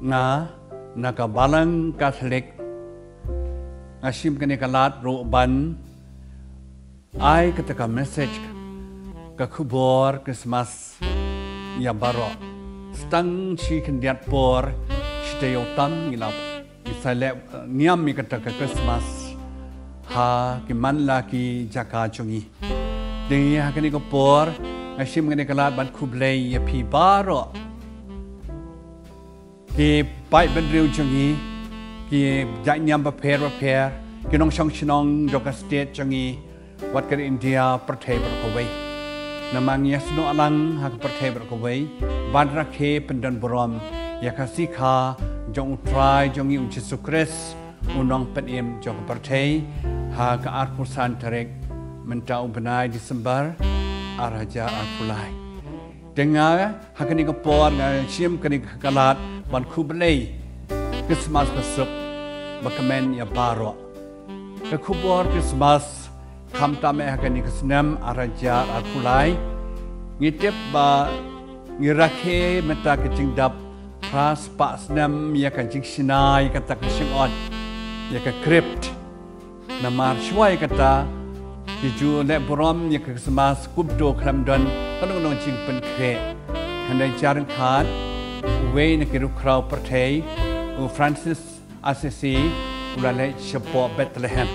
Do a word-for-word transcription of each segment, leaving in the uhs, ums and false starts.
Nga, na ka Balang Katholik, nga shim kane ka lad ruh ban ai kata ka message, ka khubor Christmas ïa baroh. Stang shi khyndiat por, shi taïew tam ngi la, ngi sa leh, eh, niam ïa kata ka Christmas ha ki man la ki jaka jong ngi. Te ha kane ka por, nga shim kane ka lad ban khublei ïa phi baroh, ki paidbynriew jong ngi, ki jait niam bapher bapher, ki nongshong shnong jong ka state jong ngi, wat ka India, pyrthei baroh kawei. Namar ngi ïasnoh lang ha ka pyrthei baroh kawei ban rakhe pyndon burom ïa ka sngi kha jong U Trai jong ngi U Jisu Khrist, U Nongpynim jong ka pyrthei, ha ka arphew san tarik mynta u bnai December, ar hajar arphew lai. Te nga, ha kane ka por nga shim kane ka lad ban khublei Christmas basuk bakmen ïa baroh. Ka khubor Christmas, khamtam eh ha kane ka snem ar hajar arphew lai, ngi tip ba ngi rakhe mynta ka jingdap phra spah snem ïa ka jingshna ïa kata ka shyngoid, ïa ka crypt. Namar shuwa ïa kata, ki ju leh burom ïa ka Christmas kumto khlem don kano kano jingpynkhreh. Hynrei jar ryngkat, uwei na ki riewkhraw pyrthei, u Francis Assisi, u la leit shapoh Bethlehem.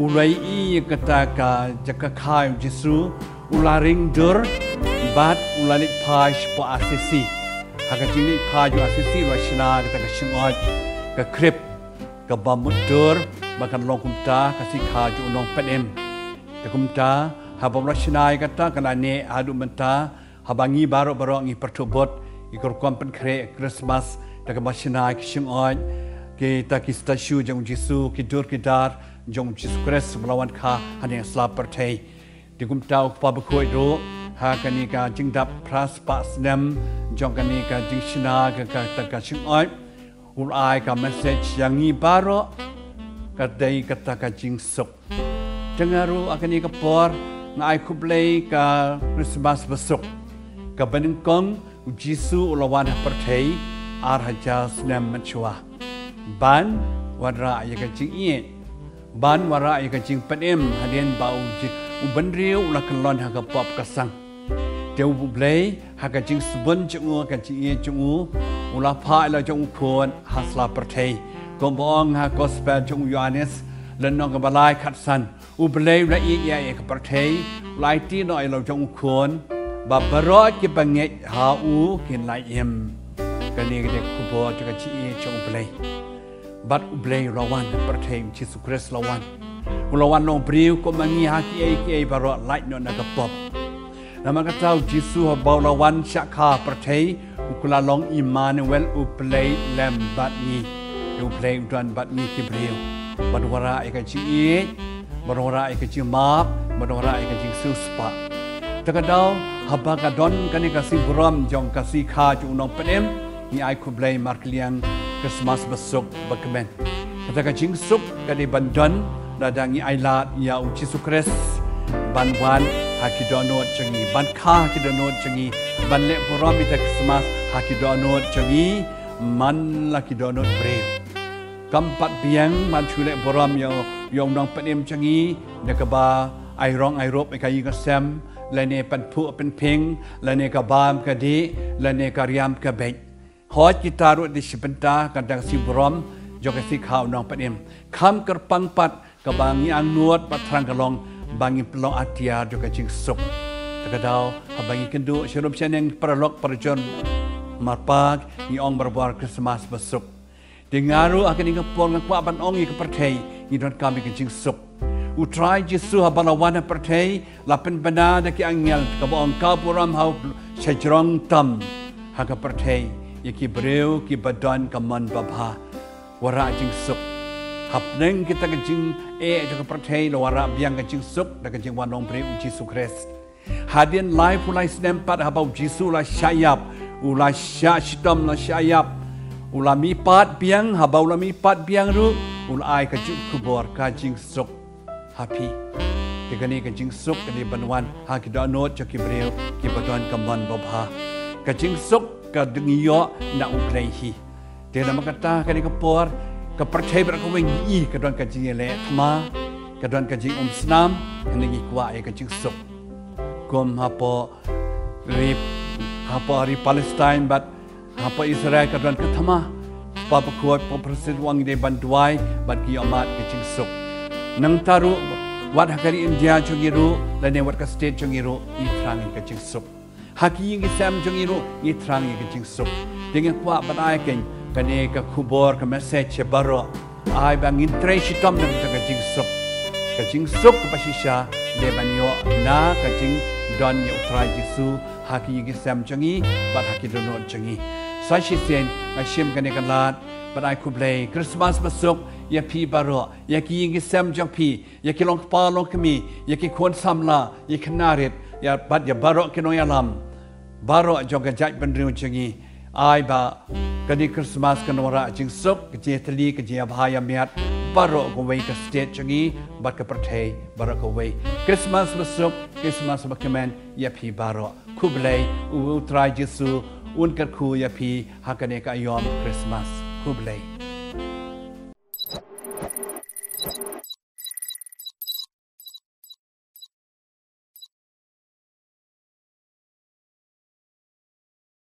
U la ïohi ïa kata ka jaka kha U Jisu, u la ring dur, bad u la leit phai shapoh Assisi. Ha ka jingleit phai jong Assisi, u la shna kata ka shyngoid, ka crypt, kaba mutdur ba kan long kumta ka sngi kha jong U Nongpynim. Te kumta, haba u la shna ïa kata, ka la neh haduh mynta, haba ngi baroh baroh ngi pyrthuh bud ïa ka rukom pynkhreh Christmas, da kaba shna ïa ki shyngoid, kita ki statue jong U Jisu, ki dur ki dar jong U Jisu Khrist ba la wan kha haneng sla pyrthei. Te kumta U Kpa Bakhuid ruh, ha kane ka jingdap phra spah snem jong kane ka jingshna ka, ka, ka, ka shyngoid, u la ai ka message ïa ngi baroh, ka dei kata ka jingsuk. Te nga ruh ha kane ka por nga ai khublei ka Christmas basuk, kaba nyngkong U Jisu u la wan ha pyrthei ar hajar snem mynshuwa ban wanrah ïa ka jingïeit, ban wanrah ïa ka jingpynim, hadien ba u ji-, u bynriew u la kyllon ha ka pop ka sang. Te U Blei, ha ka jingsbun jong u, ka jingïeit jong u, u la phah ïa la jong u Khun ha sla pyrthei. Kumba ong ha Gospel jong u Ïoannis, lynnong kaba lai khatsan, U Blei u la ïeit ïa ka pyrthei, u la aiti noh ïa la jong u Khun, ba baroh kiba ngeit ha u kin ïai im. Kane ka dei ka khubor jong ka jingïeit jong U Blei. Bad U Blei u la wan ha pyrthei, U Jisu Khrist u la wan. U la wan long briew kum ma ngi ha kiei kiei baroh, lait noh na ka pop. Namar kata U Jisu haba u la wan shah kha ha pyrthei, u kylla long Immanuel, U Blei lem bad ngi. Te U Blei u don bad ngi ki briew. Ban wanrah ïa ka jingïeit, ban wanrah ïa ka jingmap, ban wanrah ïa ka jingsiewspah. Te ka daw, haba ka don kane ka sngi burom jong ka sngi kha jong U Nongpynim, ngi ai khublei markylliang Christmas basuk bakmen. Kata ka jingsuk ka dei ban don lada ngi ailad ïa U Jisu Khrist ban wan ha ki dohnud jong ngi, ban kha ha ki dohnud jong ngi, ban leh burom ïa ka Christmas ha ki dohnud jong ngi, man la ki dohnud briew. Kam pat biang ban shu leh burom ïa, ïa U Nongpynim jong ngi da kaba ai rong ai rup ïa ka ïing ka sem, lane pynphuh pynphieng, lane ka bam ka dih, lane ka riam ka beit. Hooid, kita ruh dei shi bynta ka dang sngi burom jong ka sngi kha U Nongpynim. Kham kyrpang pat, kaba ngi angnud bad thrang ka long ba ngin pynlong atiar jong ka jingsuk. Te ka daw, haba ngi kynduh sharum shaneng, paralok parajor marpa, ngi ong barabor Christmas basuk. Te nga ruh ha kane ka por nga kwah ban ong ïa ka pyrthei, ngi donkam ïa ka jingsuk. U Trai Jisu haba la wan ha pyrthei, la pynbna da ki angel, kaba ong ka burom ha u shajrong tam ha ka pyrthei ïa ki briew kiba don ka mon babha. Wanrah jingsuk. Hapdeng kita ka jingeh jong ka pyrthei, la wanrah biang ka jingsuk da ka jingwan long briew U Jisu Khrist. Hadien laiphew lai snem pat, haba U Jisu u la shah ïap, u la shah shitom, la shah ïap, u la mihpat biang, haba u la mihpat biang ruh, u la ai ka jingkhubor ka jingsuk ha phi. Te kane ka jingsuk ka dei ban wan ha ki dohnud jong ki briew kiba don ka mon babha. Ka jingsuk ka dang ïoh na U Blei hi. Te namar kata kane ka por, ka pyrthei baroh kawei ngi i ka don ka jingïaleh thma, ka don ka jingumsnam, hynrei ngi kwah ïa ka jingsuk. Kum hapoh ri, hapoh ri Palestine bad hapoh Israel ka don ka thma. Kpa bakhuid, kpa Palestine u ong ngi dei ban duwai bad ki ïohmad ka jingsuk. Nangta ruh, wat ha ka ri India jong ngi ruh, lane wat ka state jong ngi ruh, ngi thrang ïa ka jingsuk. Ha ki ïing ki sem jong ngi ruh, ngi thrang ïa ka jingsuk. Te ngi kwah ban ai kane, kane ka khubor, ka message sha baroh. Ai ba ngin trei shitom na ka bynta ka jingsuk. Ka jingsuk kaba shisha, dei ban ïoh na ka jingdon ïa U Trai Jisu, ha ki ïing ki sem jong ngi, bad ha ki dohnud jong ngi. Sa shisien, nga shim kane ka lad, bad ai khublei Christmas basuk ïa phi baroh, ïa ki ïing ki sem jong phi, ïa ki longkpa longkmie, ïa ki khun samla, ïa ki khynnah rit, ïa bad ïa baroh ki nongïalam baroh jong ka jaitbynriew jong ngi. Ai ba kane Christmas kan wanrah jingsuk, ka jingïatylli, ka jingïabha ïamiat, baroh kawei ka state jong ngi, bad ka pyrthei baroh kawei. Christmas basuk, Christmas bakmen ïa phi baroh. Khublei, U Trai Jisu un kyrkhu ïa phi ha kane ka aïom Christmas. Khublei.